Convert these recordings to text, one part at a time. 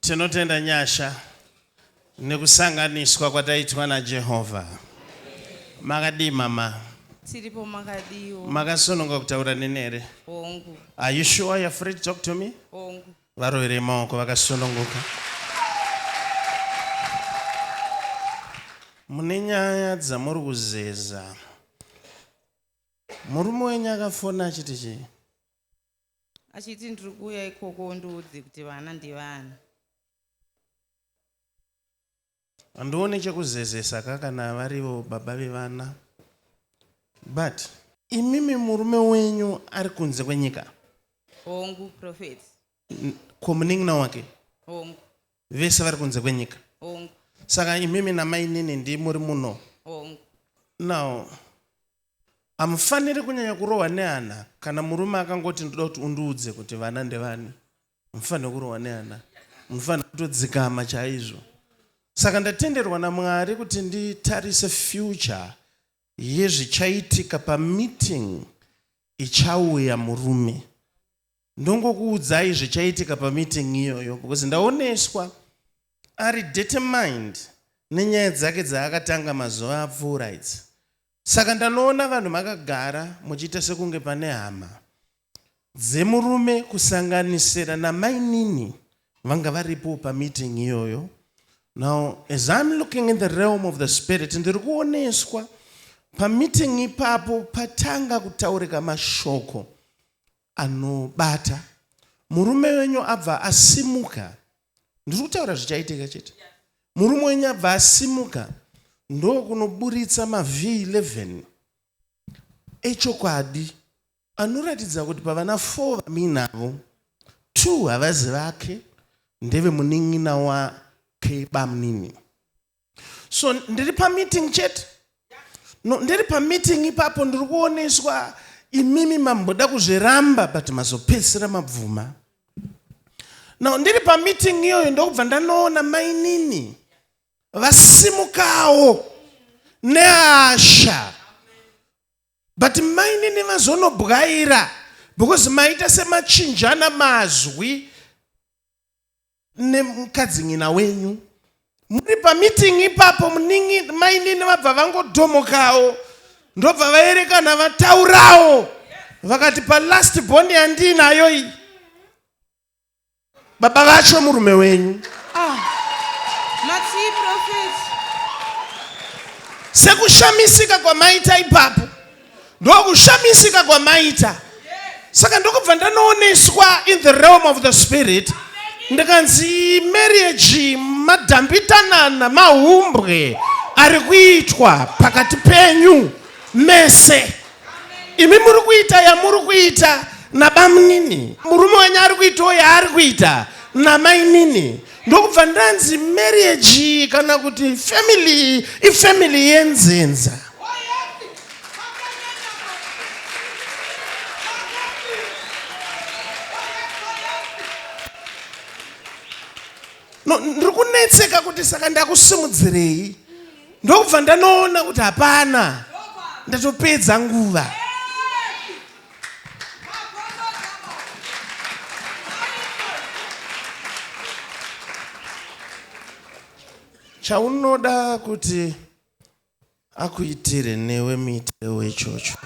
Tinotenda nyasha nekusanganiswa kwataitwa naJehovha. Makadii mama? Tiripo makadiwo. Makasununga kutaura neni here? Hongu. Are you sure you're free to talk to me? Hongu. Varoverei maoko vakasununguka. Mune nyaya dzamuri kuzeza. Murume wenyu akafona achiti chii? Achiti ndiri kuuya ikoko undiudze kuti vana ndevani. Handione chekuzezesa ka kana varivo baba vevana. But imimi murume wenyu ari kunze kwenyika? Hongu, prophet. Ko munin'ina wake? Hongu. Vese vari kunze kwenyika? Hongu. Saka imimi namainini ndi muri muno? Hongu. Now, hamufaniri kunyanya kurohwa nehana kana murume akangoti ndoda kuti undiudze kuti vana ndevani. Munofanira kurohwa nehana. Munofanira kutodzikama chaizvo. Saka ndatenderwa naMwari kuti nditarise future yezvichaitika pameeting ichauya murume. Ndongokuudzai zvichaitika pameeting iyoyo because ndaoneswa ari determined nenyaya dzake dzaakatanga mazuva apfuura idzi. Saka ndanoona vanhu makagara muchiita sekunge pane hama dzemurume kusanganisira namainini vanga varipo pameeting iyoyo. Now as I'm looking in the realm of the spirit ndiri kuoneswa pameeting ipapo patanga kutaurika mashoko anobata murume wenyu abva asimuka ndiri kutaura zvichaitika chete murume wenyu abva asimuka ndokunoburitsa mav11 echokwadi anoratidza kuti pavana 4 vamuinavo 2 havazi vake ndevemunin'ina wake bamunini so ndiri pameeting chete no ndiri pameeting ipapo ndiri kuoneswa imimi mamboda kuzviramba but mazopedzisira mabvuma now ndiri pameeting iyoyo ndokubva ndanoona mainini vasimukawo nehasha but mainini vazonobwaira because maita semachinjana mazwi nemukadzinyina wenyu muri pameeting ipapo muningi mainini vabva vangodhomokawo ndobva vaerekana vataurawo vakati palast bond yandiinayo iyi baba vacho murume wenyu ah, matii prophet sekushamisika kwamaita ipapo ndokushamisika kwamaita saka ndokubva ndanooneswa in the realm of the spirit ndikanzi marriage madhambitanana mahumbwe ari kuitwa pakati penyu mese imi muri kuita yamuri kuita nabamunini murume wenyu ari kuitawo yaari kuita namainini ndokubva ndanzi marriage kana kuti family ifamily yenzenza No, ndiri kunetseka kuti saka ndakusimudzirei ndokubva ndanoona kuti hapana ndatopedza nguva chaunoda kuti akuitire newe muitirewo ichocho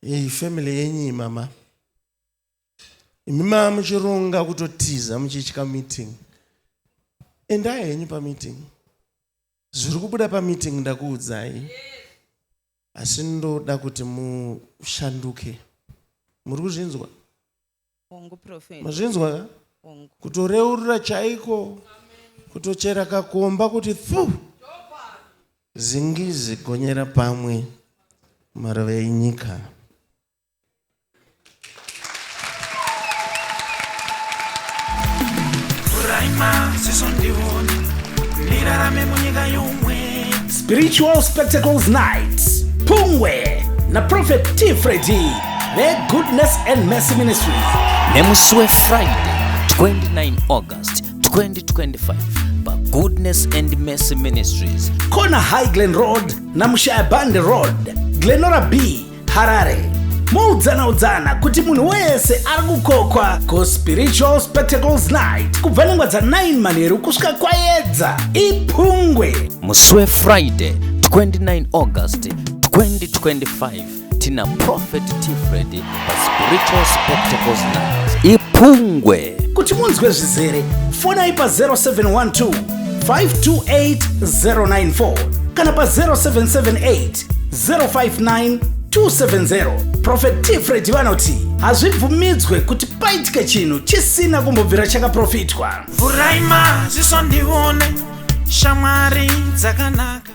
iyi family yenyu mama imi maa muchironga kutotiza muchitya meeting endai henyu pameeting zviri kubuda pameeting ndakuudzai asi ndoda kuti mushanduke muri kuzvinzwa Hongu prophet. Mazvinzwa ka? Hongu. Kutoreurura chaiko. Kutochera kakomba kuti thu. Zingizi gonyera pamwe maruva enyika. Spiritual Spectacles Night Pungwe naProphet T Freddy veGoodness and Mercy Ministries nemusi weFriday 29 August 2025 paGoodness and Mercy Ministries Corner High Glen Road naMushayabande Road, Glenora B, Harare. Moudzana udzana kuti munhu wese ari kukokwa kuSpiritual Spectacles Night kubva nenguva dza9 manheru kusvika kwaedza. Ipungwe. Musi weFriday 29 August 2025 tina Prophet T Freddy paSpiritual Spectacles Night. Ipungwe. Kuti munzwe zvizere, fonai pa0712 528 094 kana pa0778 059 270. Prophet T Freddy vanoti hazvibvumidzwe kuti paitike chinhu chisina kumbobvira chakaprofitwa. Vhurai maziso ndione shamwari dzakanaka.